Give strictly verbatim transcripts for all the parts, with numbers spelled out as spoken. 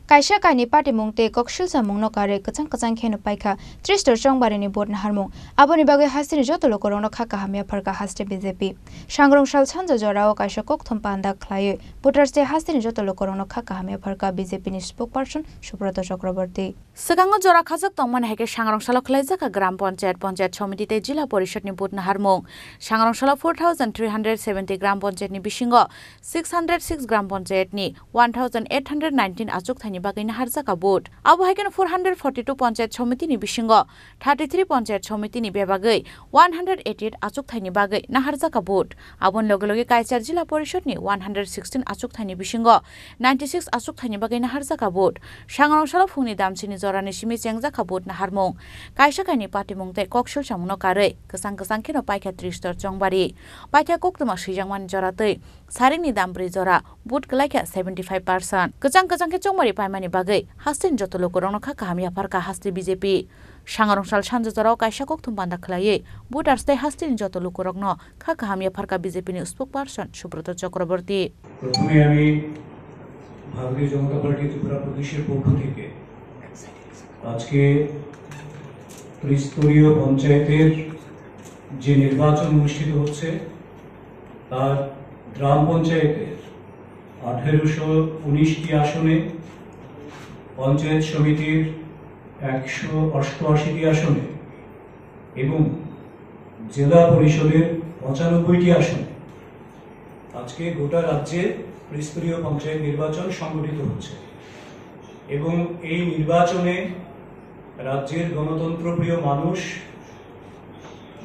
Kaisa kainwi patimung tei koksilsamungno karwi kwchang kwchang kheno paikha Tristor Chongbarini vote naharmung. Aboni bagwi hasteni joto lukurokno kha kaham yapharkha haste B J P. Sangrong sal sanja jorao kaisa kokthum panda khlaiwi voters tei hasteni joto lukurokno kha kaham yapharkha B J P ni spokesperson Subrata Chakraborty. Swkango jora khajak tongmani hai khe Sangrong salo khlaijak kha Gram Panchayat, Panchayat Samiti tei Jila Porishad ni vote naharmung. Sangrong salo four thousand three hundred seventy Gram Panchayat ni bisingo six hundred six Gram Panchayat ni one thousand eight hundred nineteen achuk thaini bagwi naharjak kha vote. Abo hai kheno four hundred forty two Panchayat Samiti ni bisingo thirty three Panchayat Samiti ni bebagwi one hundred eighty eight achuk thaini bagwi naharjak kha vote. Aboni loge loge Kaichar Jila Porishad ni one hundred sixteen achuk thaini bisingo ninety six achuk thaini bagwi naharjak kha vote. Sangrong salo phungni damsini jorani simi chengjak kha vote naharmung. Kaisa kainwi patimung tei koksilsamungno karwi kwchang kwchang kheno paikha Tristor Chongbari. Paikha koktwma swijakmani jora twi saringni dam brwi jora, vote kwlaikha seventy five percent. Kwchang kwchang khe Chongbari paimani bagwi hasteni joto lukurokno kha kaham yapharkha haste B J P. Sangrong sal sanja jorao kaisa kokthum panda khlaiwi voters tei hasteni joto lukurokno kha kaham yapharkha B J P ni spokesperson Subrata Chakraborty. প্রথমে আমি ভারতীয় জনতা পার্টি ত্রিপুরা প্রদেশের পক্ষ থেকে আজকে ত্রিস্তরীয় পঞ্চায়েতের যে নির্বাচন অনুষ্ঠিত হচ্ছে, তার গ্রাম পঞ্চায়েতের আঠেরোশো উনিশটি আসনে, পঞ্চায়েত সমিতির একশো অষ্টআশিটি আসনে এবং জেলা পরিষদের পঁচানব্বইটি আসনে আজকে গোটা রাজ্যে ত্রিস্তরীয় পঞ্চায়েত নির্বাচন সংগঠিত হচ্ছে এবং এই নির্বাচনে রাজ্যের গণতন্ত্রপ্রিয় মানুষ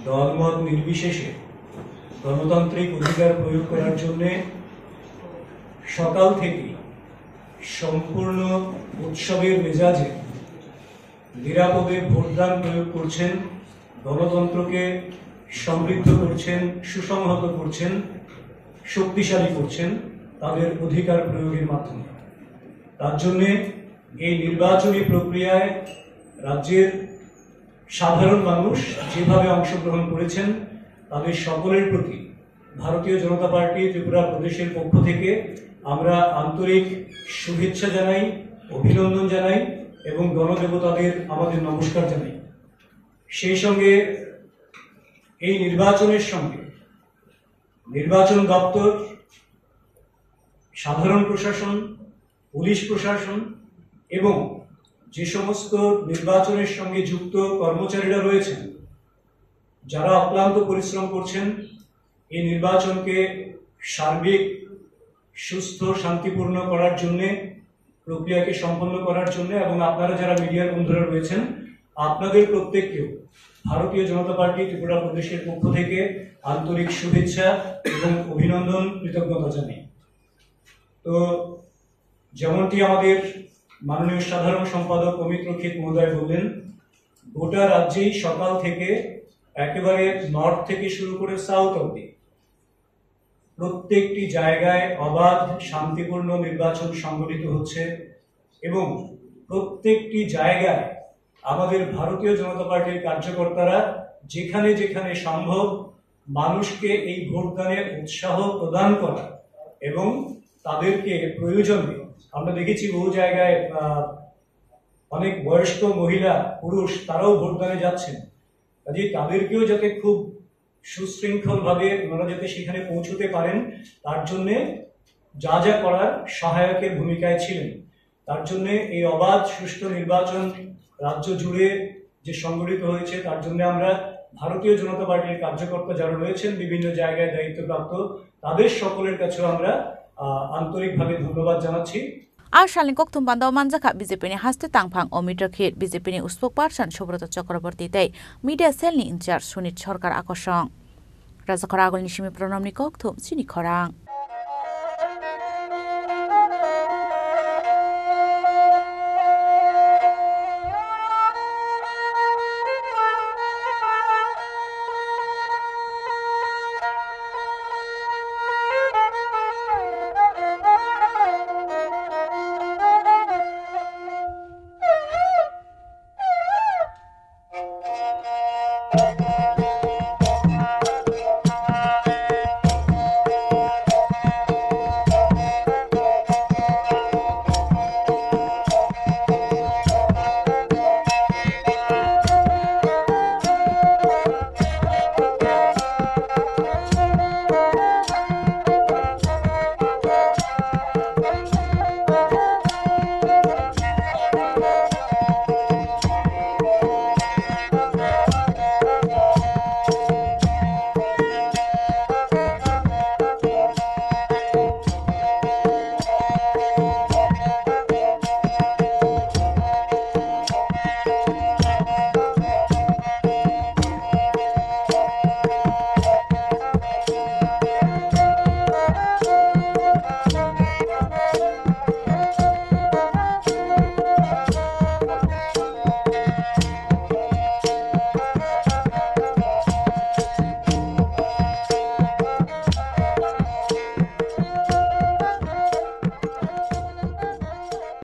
দলমত নির্বিশেষে গণতান্ত্রিক অধিকার প্রয়োগ করার জন্যে সকাল থেকেই সম্পূর্ণ উৎসবের মেজাজে নিরাপদে ভোটদান প্রয়োগ করছেন, গণতন্ত্রকে সমৃদ্ধ করছেন, সুসংহত করছেন, শক্তিশালী করছেন তাদের অধিকার প্রয়োগের মাধ্যমে। তার জন্যে এই নির্বাচনী প্রক্রিয়ায় রাজ্যের সাধারণ মানুষ যেভাবে অংশগ্রহণ করেছেন, তাদের সকলের প্রতি ভারতীয় জনতা পার্টি ত্রিপুরা প্রদেশের পক্ষ থেকে আমরা আন্তরিক শুভেচ্ছা জানাই, অভিনন্দন জানাই এবং গণদেবতাদের আমাদের নমস্কার জানাই। সেই সঙ্গে এই নির্বাচনের সঙ্গে নির্বাচন দপ্তর, সাধারণ প্রশাসন, পুলিশ প্রশাসন এবং যে সমস্ত নির্বাচনের সঙ্গে যুক্ত কর্মচারীরা রয়েছেন, যারা অক্লান্ত পরিশ্রম করছেন এই নির্বাচনকে সার্বিক সুস্থ, শান্তিপূর্ণ করার জন্যে, প্রক্রিয়াকে সম্পন্ন করার জন্যে এবং আপনারা যারা মিডিয়ার বন্ধুরা রয়েছেন, আপনাদের প্রত্যেককেও ভারতীয় জনতা পার্টি ত্রিপুরা প্রদেশের পক্ষ থেকে আন্তরিক শুভেচ্ছা এবং অভিনন্দন, কৃতজ্ঞতা জানাই। তো যেমনটি আমাদের মাননীয় সাধারণ সম্পাদক অমিত রক্ষিত মহোদয় বললেন, গোটা রাজ্যেই সকাল থেকে একেবারে নর্থ থেকে শুরু করে সাউথ অবধি প্রত্যেকটি জায়গায় অবাধ, শান্তিপূর্ণ নির্বাচন সংগঠিত হচ্ছে এবং প্রত্যেকটি জায়গায় আমাদের ভারতীয় জনতা পার্টির কার্যকর্তারা যেখানে যেখানে সম্ভব মানুষকে এই ভোটদানে উৎসাহ প্রদান করা এবং তাদেরকে প্রয়োজনে, আমরা দেখেছি বহু জায়গায়, আহ, অনেক বয়স্ক মহিলা, পুরুষ তারাও ভোটদানে যাচ্ছেন। কাজেই তাদেরকেও যাতে খুব সুশৃঙ্খলভাবে ওনারা যাতে সেখানে পৌঁছতে পারেন, তার জন্যে যা যা করার সহায়কের ভূমিকায় ছিলেন। তার জন্যে এই অবাধ সুষ্ঠু নির্বাচন রাজ্য জুড়ে যে সংগঠিত হয়েছে, তার জন্য আমরা ভারতীয় জনতা পার্টির কার্যকর্তা যারা রয়েছেন বিভিন্ন জায়গায় দায়িত্বপ্রাপ্ত, তাদের সকলের কাছেও আমরা, আহ, আন্তরিকভাবে ধন্যবাদ জানাচ্ছি। A salni kokthum panda o manjakha B J P ni haste tangphang Omit Rakhit, B J P ni spokesperson Subrata Chakraborty tei media cell ni in-charge Sunit Sarkar Akosong. Rajakhor agulni simi Pranamni kokthum chini khorang.